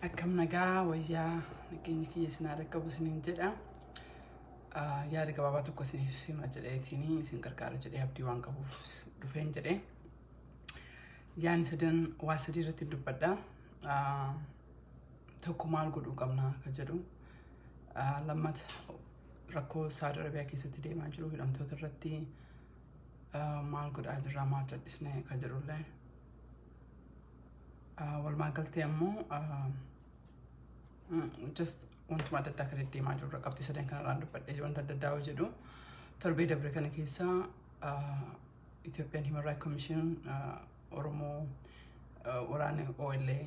Akkam nagaa wayyaa, nageenyi kiyya isin haa dhaqqabu isiniin jedha. Yaada gabaabaa tokko isiniif hima jedheetiin, isin gargaara jedhee abdii waan qabuuf dhufeen jedhe. Yaadni sadan waa sadii irratti dubbadha. Tokko, maal godhuu qabna ka jedhu. Lammata, rakkoo Saudi Arabiyaa keessatti deemaa jiru, hidhamtoota irratti maal godhaa jirra, maal cal'isne ka jedhullee. Walumaa galtee ammoo just wantuma adda addaa kan deddeemaa jirudha. Qabxii sadan kanarraan dubbadhee, wanta adda addaa yoo jedhu, torbee dabre kana keessa Ethiopian Human Rights Commission Oromoo waraana OLA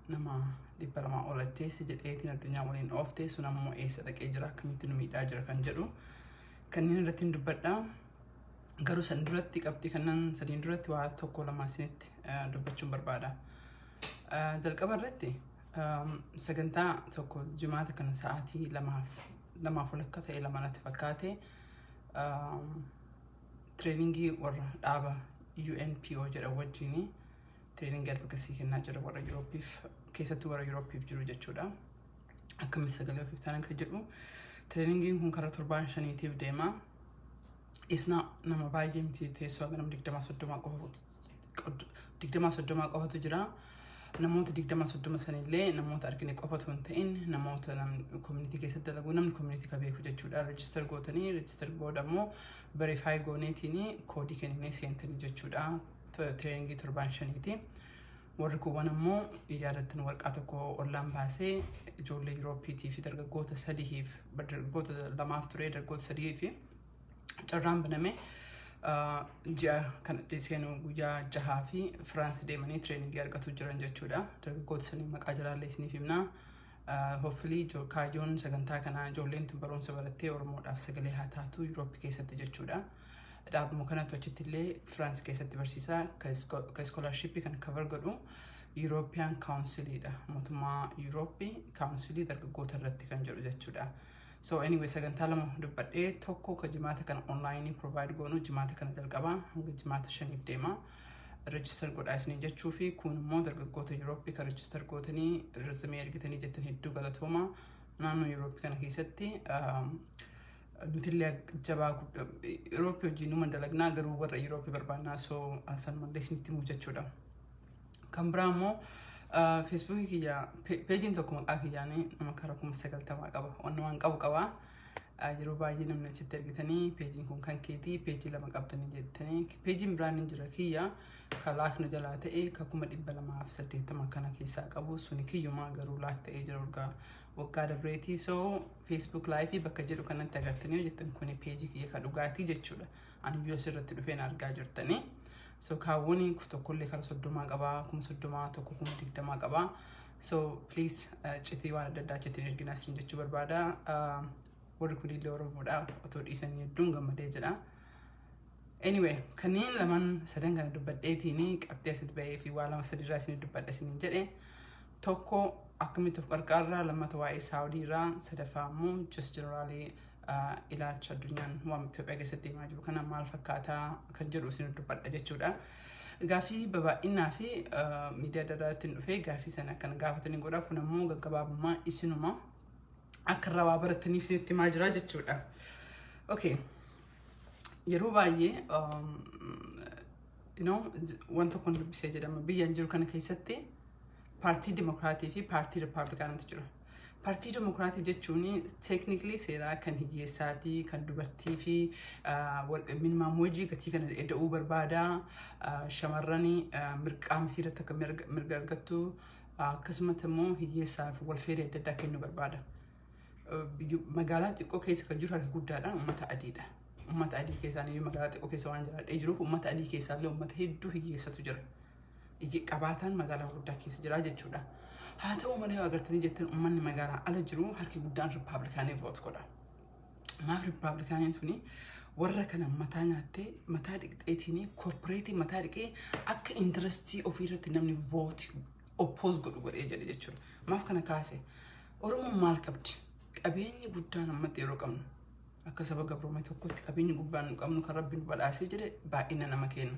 nama 200 ol ajjeese jedheetiin addunyaa waliin oofte sun ammoo eessa dhaqee jira, akkamitti nu miidhaa jira kan jedhu kanneen irratti hin dubbadha. Garuu san duratti, qabxii kanneen sadiin duratti, waa tokko lama isinitti dubbachuun barbaada. Jalqaba irratti sagantaa tokko Jimaata kana sa'aatii 2f walakkaa ta'e, 2 natti fakkaate, trainingii warra dhaaba UNPO jedhan wajjin trainingii advocacy kennaa jira, warra Yuurooppiif, keessattuu warra Yuurooppiif jiru jechuudha. Akkamitti sagalee ofiif ta'an kan jedhu. Trainingiin kun karaa torbaan 5tiif deema. Isna nama baay'ee miti, teessoo hanga nama 20 30 qofa, 20 30 qofatu jira. Namoota 20 30 sanillee namoota argine qofatu hin ta'in, namoota community keessatti dalagu, namni community ka beeku jechuudha. Register gootanii, register booda immoo verify gooneetiin koodii kenninee seentanii jechuudha. Trainingii torbaan 5ti. Warri kuuwwan ammoo yaadattan, warqaa tokko ollaan baasee ijoollee Yuurooppiitii fi dargaggoota sadiif, dargaggoota lamaaf ture, dargaggoota sadii fi carraan baname ji'a kana seenu guyyaa 6 fi Firaansi deemanii trainingii argatu jiran jechuudha. Dargaggoota sanii maqaa jalaallee isiniif himna. Hopefully kaayyoon sagantaa kanaa ijoolleen tun barumsa barattee Oromoodhaaf sagalee haa taatu Yuurooppii keessatti jechuudha. Dhaabuma kanatu achitti illee Firaans keessatti barsiisaa, ka scholarshipii kan cover godhu European Counciliidha. Mootummaa Yuurooppii Councilii dargaggoota irratti kan jedhu jechuudha. So anyway, sagantaa lama dubbadhee, tokko ka Jimaata kana online provide goonu, Jimaata kana jalqabaa hanga Jimaata 5f deema. Register godhaa isiniin jechuu fi kun immoo dargaggoota Yuurooppii kan register gootanii resume ergitanii jettan, hedduu galatooma. Naannoo Yuurooppii kana keessatti nutillee jabaa Yuurooppii wajjin numa dalagnaa, garuu warra Yuurooppii barbaannaa, so sanumallee isinitti himuuf jechuudha. Kan biraa immoo Facebookii kiyya pageiin tokko maqaa kiyyaanii nama karaa 90,000 qaba. Wanni waan qabu qaba. Yeroo baay'ee namni achitti ergitanii, pageiin kun kan keetii, pageii lama qabdanii jettanii, pageiin biraan ni jira kiyya ka lock na jalaa ta'e, ka 280,000 kana keessaa qabu, suni kiyyumaa, garuu lock ta'ee jira waggaa waggaa dabreetii. So Facebook liveii bakka jedhu kanatti agartanii yoo jettan, kuni pageii kiyya ka dhugaatii jechuudha. Ani iyyuu asirratti dhufeen argaa jirtanii. So kaawwani tokkollee kara 30 qabaa, 30,000 tokko, 20,000 qabaa. So please, citii waan adda addaa achitti erginaa isin jechuu barbaada. Warri kunillee Oromoodha, otoo dhiisanii hedduun gammadee jedha. Anyway, kanneen lamaan sadan kana dubbadheetiin qabxee asitti bahee fi waa lama sadiirraa isin dubbadha isiniin jedhe. Tokko, akkamitti of qarqaarraa; lammata, waa'ee Saawudiirraa; sadaffaa immoo just generally ilaalcha addunyaan waan Itoophiyaa keessatti deemaa jiru kana maal fakkaataa kan jedhu isin dubbadha jechuudha. Gaafii babaa'inaa fi miidiyaa adda addaatiin dhufee gaafii sana kan gaafatanii godha, kun ammoo gaggabaabummaa isinuma akka irraa waa barataniif isinitti himaa jira jechuudha. Okay. Yeroo baay'ee wanta kun dubbisee jedhama, biyyaan jiru kana keessatti paartii Dimokiraatii fi paartii Rippaabilikaanatu jira. Paartii Dimokiraatii jechuun technically seeraa kan hiyyeessaatii, kan dubartii fi minimum wage gatii kana eda'uu barbaada. Shamarran mirqaamsii irratti akka mirga argattu, akkasumas immoo hiyyeessaaf welfareii adda addaa kennuu barbaada. Magaalaa xiqqoo keessa kan jiru harka guddaadhaan uummata adiidha. Uummata adii keessaan iyyuu, magaalaa xiqqoo keessa waan jiraadhee jiruuf, uummata adii keessaallee uummata hedduu hiyyeessatu jira. Qabaataan magaalaa guddaa keessa jira jechuudha. Haa ta'u malee, yoo agartanii jettan, uummanni magaalaa ala jiru harki guddaan Rippaabilikaanii vote godha. Maaf Rippaabilikaaniin suni warra kana mataa nyaattee, mataa dhiqxeetiin, corporateii mataa dhiqee, akka interestii ofiirratti namni vote oppose godhu godhee jedhe jechuudha. Maaf kana kaase? Oromoon maal qabdi? Qabeenyi guddaan ammatti yeroo qabnu, akka saba gabroome tokkotti qabeenyi gubbaan nu qabnu, kan Rabbi nu badhaasee jedhe, baay'ina nama kenna.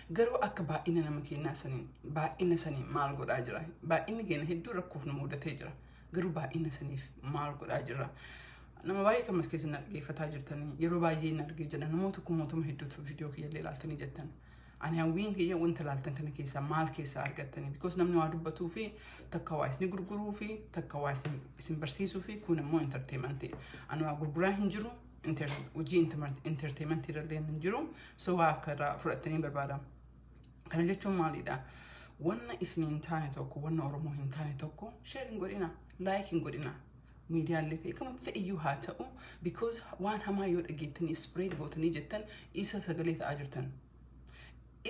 Garuu akka baay'ina nama keenyaa saniin, baay'ina saniin maal godhaa jira? Baay'inni keenya hedduu rakkoof nu mudatee jira. Garuu baay'ina saniif maal godhaa jira? Nama baay'eetu ammas keessa na dhaggeeffataa jirtanii, yeroo baay'ee na argee jira. Namoota kumootama hedduutu viidiyoo kiyyallee ilaaltanii jettan. Ani hawwiin kiyya wanta ilaaltan kana keessaa maal keessaa argattanii? Because namni waa dubbatuu fi takka waa isin gurguruu fi takka waa isin barsiisuu fi kun immoo entertainment. Ani waa gurguraa hin jiru, hojii entertainment irra hin jiru, so waa akka irraa fudhattanii barbaada. Kana jechuun maalidha? Wanna isin hin taane tokko, wanna Oromoo hin taane tokko share hin godhina, like hin godhina. Miidiyaalee ta'e kama fe'iyyuu haa ta'u, because waan hamaa yoo dhageettanii spread gootanii jettan, isa sagalee ta'aa jirtan.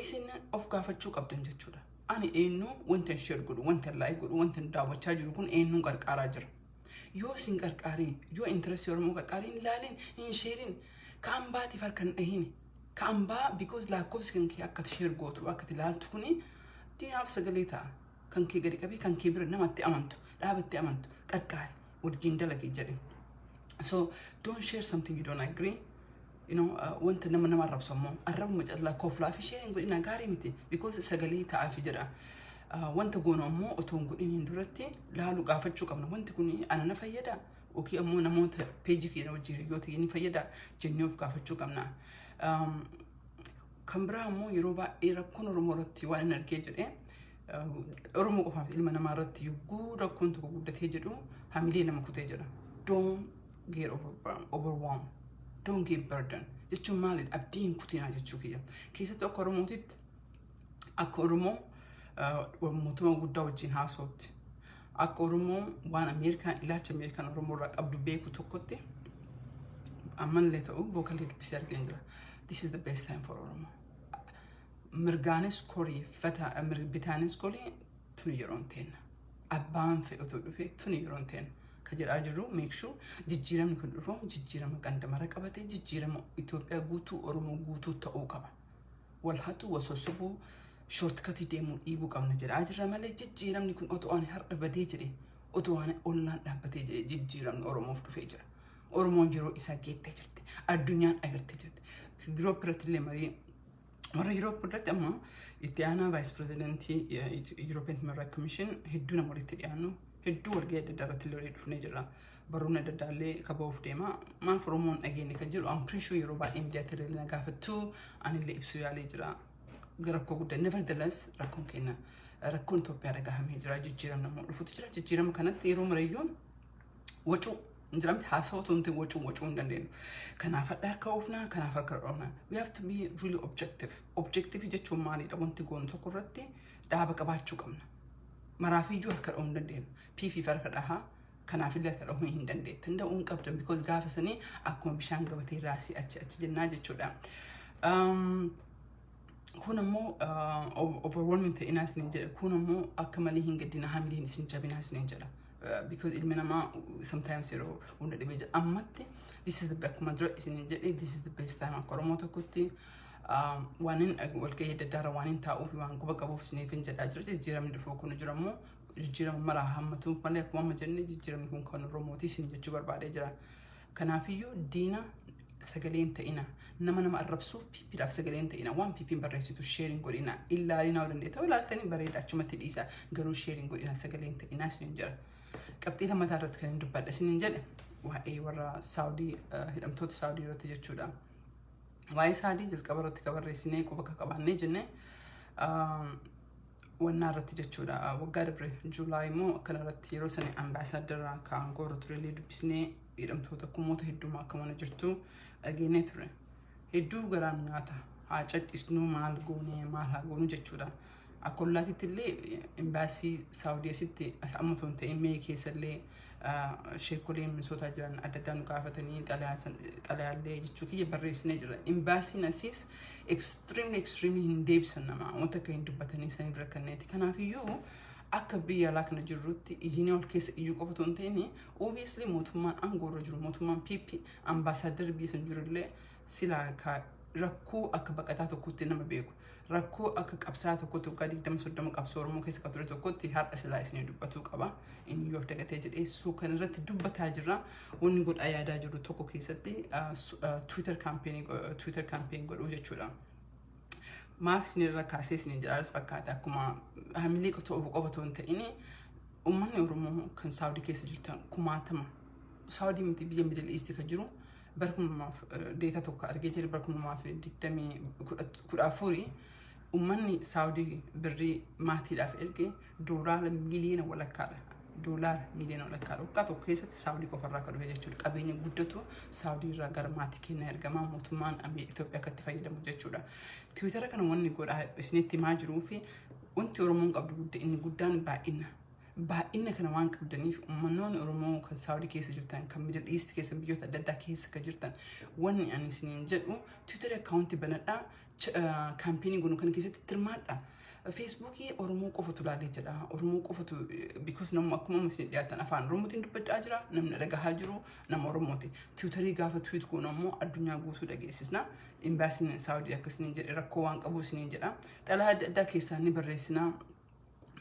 Isin of gaafachuu qabdan jechuudha. Ani eenyu wanta share godhu, wanta like godhu, wanta daawwachaa jiru kun eenyuun qarqaaraa jira? Yoo isin qarqaariin, yoo interest Oromoo qarqaariin ilaalin, hin share-in, kaan baatiif harka hin dhahin. Kaan baa, because lakkoofsi kan kee akka share gootu, akka ilaaltu kuni diinaaf sagalee ta'a. Kan kee gadi qabee kan kee bira namatti amantu, dhaabatti amantu, qarqaari, wajjin dalagee jedhe. So don't share something you don't agree. Wanta nama arrabsu ammoo arrabuma callaa koflaa fi share-iin godhina, gaarii miti, because sagalee ta'aafi jedha. Wanta goonu ammoo otoo hin godhiniin duratti laalu gaafachuu qabna. Wanti kun ana na fayyada yookiin ammoo namoota peejii keenya wajjin hiriyoota ni fayyada jennee of gaafachuu qabna. Kan biraa ammoo yeroo baay'ee rakkoon Oromoo irratti waan hin argee jedhee, Oromoo qofaaf, ilma namaa irratti yogguu rakkoon tokko guddatee jedhu hamilee nama kutee jedha. Don't get overwhelmed. Don't get burden. Jechuun maalidha? Abdii hin kutinaa jechuu kiyya. Keessattuu akka Oromootitti, akka Oromoo mootummaa guddaa wajjin haasa'utti, akka Oromoo waan Ameerikaan, ilaalcha Ameerikaan Oromoo irraa qabdu beeku tokkotti, ammallee ta'u bookallee dubbisee argeen jira. This is the best time for Oromoo. Mirgaanis korii fata, bitaanis korii, tuni yeroon teenna. Abbaan fe'u otoo dhufe tuni yeroon teenna. Ka jedhaa jirru, make sure jijjiiramni kun dhufu jijjiirama ganda qabatee, jijjiirama Itoophiyaa guutuu, Oromoo guutuu ta'uu qaba. Wal hatu, wal sossobuu, shortcut deemuu dhiibuu qabna jedhaa jirra malee, jijjiiramni kun otoo ani har'a badee jedhe, otoo ani ollaan dhaabbatee jedhe, jijjiiramni Oromoof dhufee jira. Oromoon yeroo isaa geettee jirti. Addunyaan agartee jirti. Yuroop irratti illee marii warra Yuroop irratti amma itti aanaa vice president European Human Rights Commission hedduu nama walitti dhiyaannu, hedduu walgahii adda addaa irratti illee walii dhufnee jirra. Barruun adda addaa illee kaba'uuf deema. Maaf Oromoon dhageenye kan jedhu, I'm pretty sure yeroo baay'ee miidiyaatti illee na gaafattu, anillee ibsuu yaalee jira. Rakkoo guddaa, nevertheless rakkoon keenya, rakkoon Itoophiyaa dhagahamee jira. Jijjiiramni immoo dhufutu jira. Jijjiirama kanatti yeroo marayyuu wacuu hin jiramti, haasawaa otoo hin ta'in wacuu wacuu hin dandeenyu. Kanaaf hadha harka oofnaa, kanaaf harka dhoofnaa. We have to be really objective. Objective jechuun maalidha? Wanti goonu tokko irratti dhaaba qabaachuu qabna. Maraafiyyuu harka dhahuu hin dandeenyu. PP harka dhahaa, kanaafillee harka dhahuu hin dandeettan. Danda'uu hin qabdan, because gaafa sanii akkuma bishaan gabatee raasii achi achi jennaa jechuudha. Kun ammoo overwhelming ta'inaa isiniin jedha. Kun ammoo akka malee hin gaddina, hamileen isin jabinaa isiniin jedha. Because ilmi namaa sometimes yeroo hunda dhibee jira. Ammatti this is the, akkuma dura isiniin jedhe, this is the best time akka Oromoo tokkotti. Waan hin walgahii adda addaarra waan hin taa'uuf, waan quba qabuuf isiniif hin jedhaa jira. Jijjiiramni dhufuu kun jira immoo jijjiirama maraa hammatuuf malee, akkuma amma jenne, jijjiiramni kun kan Oromooti isin jechuu barbaadee jira. Kanaafiyyuu diina sagalee hin ta'ina. Nama nama arrabsuuf PPdhaaf sagalee hin ta'ina. Waan PPn barreessitu share hin godhina. Ilaalinaa yoo dandeetta ilaaltanii bareeda, achumatti dhiisa. Garuu share hin godhina, sagalee hin ta'ina isiniin jira. Qabxii lammataa irratti kan hin dubbadha isiniin jedhe waa'ee warra Saawudii, hidhamtoota Saawudii irratti jechuudha. Waa'ee Saawudii jalqaba irratti kan barreessinee quba akka qabaannee jenne wannaa irratti jechuudha. Waggaa dabre July immoo akkana irratti yeroo sani ambaasaadara ka aangoo irra turellee dubbisnee, hidhamtoota kumoota heddumaa akka mana jirtu dhageenyee ture. Hedduu garaan nyaata, haa cadhisnuu, maal goonee, maal haa goonuu jechuudha. Akka ollaatitti illee imbaasii Saawudii asitti amma otoo hin ta'in mee keessallee sheekoleen Minisootaa jiran adda addaa nu gaafatanii, xalayaallee jechuu kiyya barreessinee jira. Imbaasiin asiis extremely extremely hin deebisan, nama wanta akka hin dubbatanii saniif rakkanneeti. Kanaafiyyuu akka biyya alaa kana jirrutti iyyinee ol keessa iyyuu qofa otoo hin ta'in, obviously mootummaan aangoo irra jiru, mootummaan PP, ambaasaaddarri biyya san jirullee silaa ka rakkoo akka baqataa tokkotti nama beeku, rakkoo akka qabsaa tokkotti waggaa 20 30 qabsoo Oromoo keessa kan ture tokkotti har'a silaa isinii dubbatuu qaba. Inni yoo of dagatee jedhee suu kan irratti dubbataa jirra. Wanni godhaa yaadaa jiru tokko keessatti Twitter campaign godhuu jechuudha. Maaf isinirra kaasee isin jedhaanis fakkaata, akkuma hamilee qofa qofa otoo hin ta'in, uummanni Oromoo kan Saawudii keessa jirtan kumaatama. Saawudii miti, biyya Middle East kan jiru, bara 2000 data tokko argee jira, bara 2014 uummanni Saawudii birrii maatiidhaaf erge doolaara miliyoona walakkaadha. Doolaara miliyoona walakkaadha. Waggaa tokko keessatti Saawudii qofarraa kan dhufe jechuudha. Qabeenya guddatu Saawudii irraa gara maatii kennaa ergamaa, mootummaan Itoophiyaa akka itti fayyadamu jechuudha. Tiwiitara kana wanni godhaa isinitti himaa jiruu fi wanti Oromoon qabdu guddaa inni guddaan baay'ina. Baay'ina kana waan qabdaniif, uummannoonni Oromoo kan Saawudii keessa jirtan, kan Middle East keessa, biyyoota adda addaa keessa kan jirtan, wanni ani isiniin jedhu Twitter account banadhaa, campaign godhu kana keessatti hirmaadhaa. Feesbuukii Oromoo qofatu laalee jedha. Oromoo qofatu, because namni akkuma amma isin dhiyaatan afaan Oromootiin dubbachaa jira. Namni dhagahaa jiru nama Oromooti. Tiwiitarii gaafa tweet goonu ammoo addunyaa guutuu dhageessisna. Imbaasiin Saawudii akkasiniin jedhe, rakkoo waan qabu isiniin jedha. Xalayaa adda addaa keessaa ni barreessina.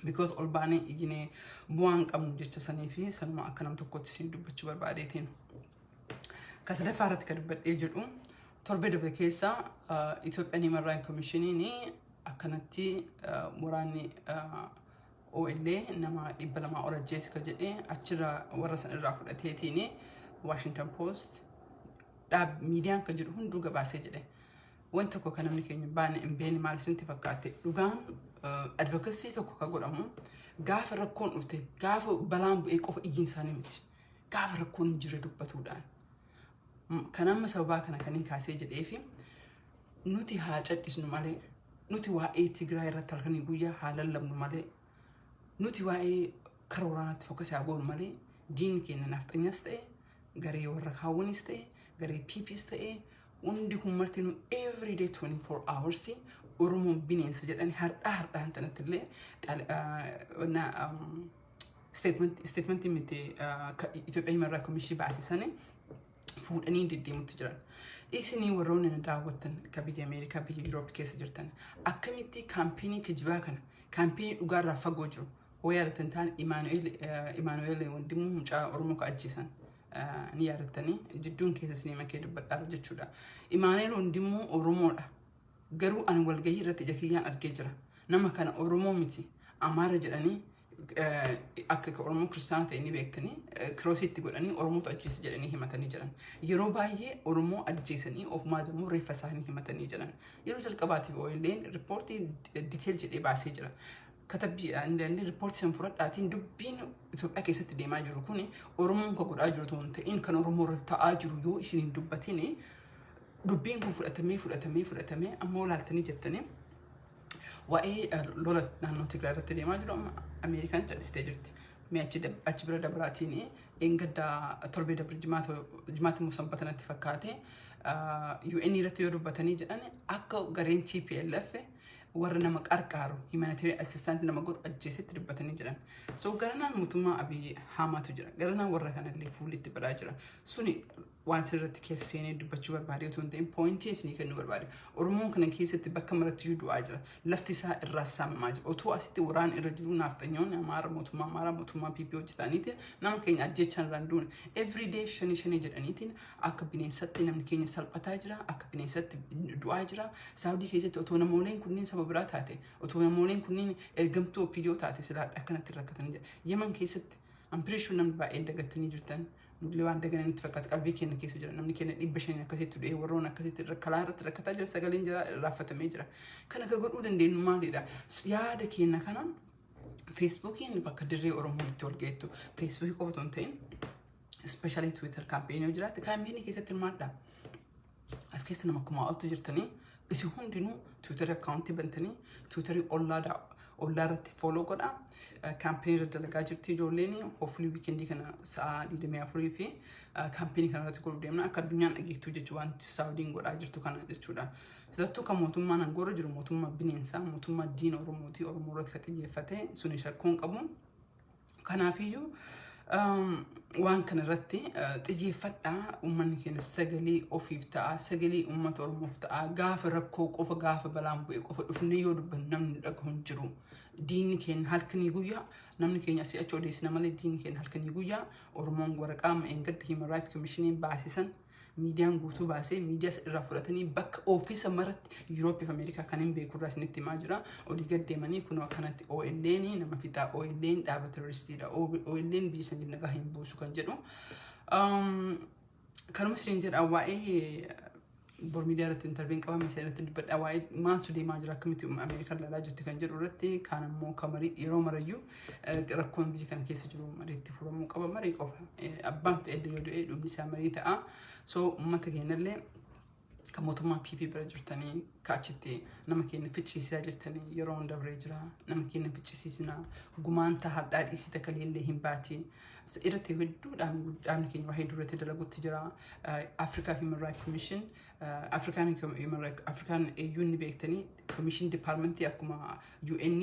Because ol baanee iyyinee bu'aan qabnu jecha sanii fi sanuma akka nam tokkotti isin dubbachuu barbaadeetiin. Ka sadaffaa irratti kan dubbadhee jedhu, torbee darbe keessa Itoophiyaan Human Rights Commissioniin akkanatti waraanni OLA nama 200 ol ajjeese ka jedhee achirraa warra san irraa fudhateetiin Washington Post dhaab miidiyaan kan jedhu hunduu gabaasee jedhe. Wanti tokko kan namni keenya baane hin beekne maal isinitti fakkaate? Dhugaan advocacy tokko kan godhamu gaafa rakkoon dhufte, gaafa balaan bu'ee qofa iyyiin isaanii miti. Gaafa rakkoon hin jirre dubbatuudhaan. Kan amma sababaa kana kan hin kaasee jedhee fi nuti haa cadhisnu malee, nuti waa'ee Tigraay irratti halkanii guyyaa haa lallabnu malee, nuti waa'ee kara waraanaatti focus haa goonu malee, diinni keenya nafxanyas ta'e, garee warra kaawwanis ta'e, garee PPs ta'e, hundi kun martinuu every day 24 hours Oromoon bineensa jedhani har'aa har'aan tanatti illee statementii miti Itoophiyaa Human Rights Commission baasisanii fuudhanii deddeemutti jiran. Isinii warroonni na daawwattan ka biyya Ameerikaa, biyya Yuuroop keessa jirtan, akkamitti campaign kijibaa kana, campaign dhugaarraa fagoo jiru hoo yaadatan ta'an, Imaanu'eel Wandimuu mucaa Oromoo ka ajjeesan ni yaadattanii, jidduun keessa isinii makee dubbadhaa jechuudha. Imaanu'eel Wandimuu Oromoodha. Garuu ani walgahii irratti ija kiyyaan argee jira. Nama kana Oromoo miti, Amaara jedhanii, akka Oromoo kiristaana ta'e ni beektanii, crossiitti godhanii Oromootu ajjeese jedhanii himatanii jiran. Yeroo baay'ee Oromoo ajjeesanii ofumaa immoo reeffa isaanii himatanii jiran. Yeroo jalqabaatiif OLN riippoortii detail jedhee baasee jira. Katabbiidhaan inni riippoortii san fudhadhaatiin dubbiin Itoophiyaa keessatti deemaa jiru kuni Oromoon kan godhaa jiru otoo hin ta'in kan Oromoo irratti ta'aa jiru yoo isin hin dubbatin, dubbiin kun fudhatamee fudhatamee fudhatamee ammoo laaltanii jettanii waa'ee lola naannoo Tigraay irratti deemaa jiru amma Ameerikaan cal'istee jirti. Mee achi bira dabraatiin eengaddaa torbee dabre jimaata immoo sanbata natti fakkaate UN irratti yoo dubbatanii jedhan, akka gareen TPLF warra nama qarqaaru, humanitarian assistance nama godhu ajjeesetti dubbatanii jiran. So garanaan mootummaa Abiyyi hamaatu jira. Garanaan warra kanallee fuullitti badaa jira. Suni waan sirriitti keessa seenee dubbachuu barbaade otoo hin ta'in, pointii isinii kennuu barbaade. Oromoon kana keessatti bakka maratti iyyuu du'aa jira. Lafti isaa irraa saamamaa jira. Otoo asitti waraan irra jiru naafxanyoonni Amaara, mootummaa Amaaraa, mootummaa PP hojjetaniitiin nama keenya ajjechaan irraan duune. Everyday shanii shanii jedhaniitiin akka bineensatti namni keenya salphataa jira. Akka bineensatti du'aa jira. Saawudii keessatti otoo namooleen kunneen saba biraa taate, otoo namooleen kunneen ergamtuu OPDO taate, silaa akkanatti rakkatanii jira. Yemen keessatti I'm pretty sure namni baay'een dagattanii jirtan. Nullee waan dagananitti fakkaata, qalbii keenya keessa jira. Namni keenya 500 akkasitti du'ee, warroon akkasitti kalaa irratti rakkataa jira, sagaleen jira raaffatamee jira. Kana akka godhuu dandeenyu maalidha? Yaada keenya kana Feesbuukiin bakka dirree Oromoon itti wal geettu, Feesbuukii qofa otoo hin ta'in, especially Twitter campaign yoo jiraate, campaign keessatti hirmaadha. As keessa nama kumaa oltu jirtanii, isin hundinuu Twitter account bantanii Twitter ollaa ollaa irratti follow godha. Campaign irra dalagaa jirti ijoolleen. Hopefully weekend kana sa'a 24 fi campaign kana irratti godhuu deemna, akka addunyaan dhageettuu jechuu, wanti Saawudiin godhaa jirtu kana jechuudha. Sidattuu kan mootummaan aangoorra jiru mootummaa bineensaa, mootummaa diina Oromooti, Oromoo irratti kan xiyyeeffate suni shakkuun qabu. Kanaafiyyuu waan kana irratti xiyyeeffadhaa. Uummanni keenya sagalee ofiif ta'a, sagalee uummata Oromoof ta'a. Gaafa rakkoo qofa, gaafa balaan bu'e qofa dhufnee yoo dubbannu namni dhagahu hin jiru. Diinni keenya halkanii guyyaa, namni keenya asii achi odeessina malee, diinni keenya halkanii guyyaa Oromoon waraqaa ma'een gadda Human Rights Commissioniin baasisan Miidiyaan guutuu baasee, miidiyaa irraa fudhatanii, bakka oofisa maratti Yurooppii fi Ameerikaa kan hin beeku irraa isinitti himaa jira. Olii gad deemanii kunoo akkanatti OLN nama fixaa, OLN dhaaba terroristiidha, OLN biyya saniif nagaa hin buusu kan jedhu. Kanuma isiniin jedha. Waa'ee bor miidiyaa irratti interviewn qabame isa irratti dubbadha. Waa'ee maaltu deemaa jira, akkamitti Ameerikaan ilaalaa jirti kan jedhu irratti. Kaan ammoo kan marii yeroo marayyuu rakkoon biyya kana keessa jiru mariitti furamuu qaba. Marii qofa, abbaan fe'ellee yoo du'e dhumni isaa marii ta'a. So uummata keenyallee kan mootummaa PP bira jirtanii, ka achitti nama keenya ficcisiisaa jirtanii, yeroo dabree jira. Nama keenya ficcisiisina. Gumaanta hadhaa dhiisii takka illee hin baati. Irratti hedduu dhaabni keenya waa hedduu irratti dalagutti jira. Africa Human Rights Commission, African Human Rights, African AU ni beektanii, Commission Departmentii akkuma UN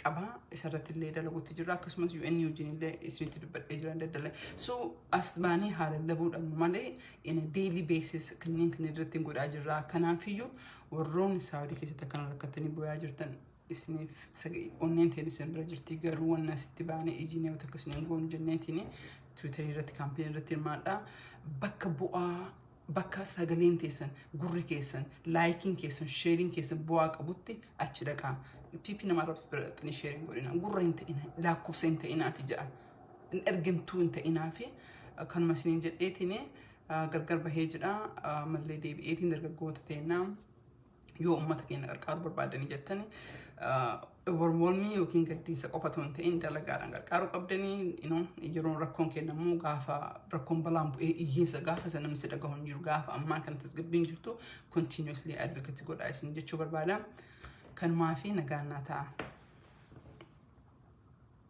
qaba, isarratti illee dalagutti jira. Akkasumas UN wajjin illee isinitti dubbadhee jiran daddala. So as baanee haala lallabuu dhabnu malee, in a daily basis kanneen kan irratti godhaa jirra. Kanaafiyyuu warroonni Saawudii keessatti akkana rakkatanii boyaa jirtan, isiniif onneen ta'e isin bira jirti. Garuu wanna asitti baanee ijji nama takka isin goonu jenneetiin Twitterii irratti campaignii irratti hirmaadha. Bakka bu'aa, bakka sagaleen teessan, gurri keessan, likeiin keessan, shareiin keessan bu'aa qabutti achi dhaqaa. PP nama arrabsu bira dhaqxanii shareiin godhina. Gurra hin ta'ina, lakkoofsa hin ta'inaa fi ja'a. Hin ergamtuu hin ta'inaa fi kanuma isiniin jedheetiin gargar bahee jira. Mallee deebi'eetiin dargaggoota teennaa, yoo uummata keenya qarqaaruu barbaadanii jettani, warwoonni yookiin gaddiinsa qofa otoo hin ta'in dalagaadhaan qarqaaruu qabdanii. Yeroo rakkoon kennamu, gaafa rakkoon balaan bu'ee iyyiinsa gaafa sana namni si dhagahu hin jiru. Gaafa ammaa kana tasgabbiin jirtu continuously advocate godhaa isin jechuu barbaada. Kanumaa fi nagaan naa ta'a.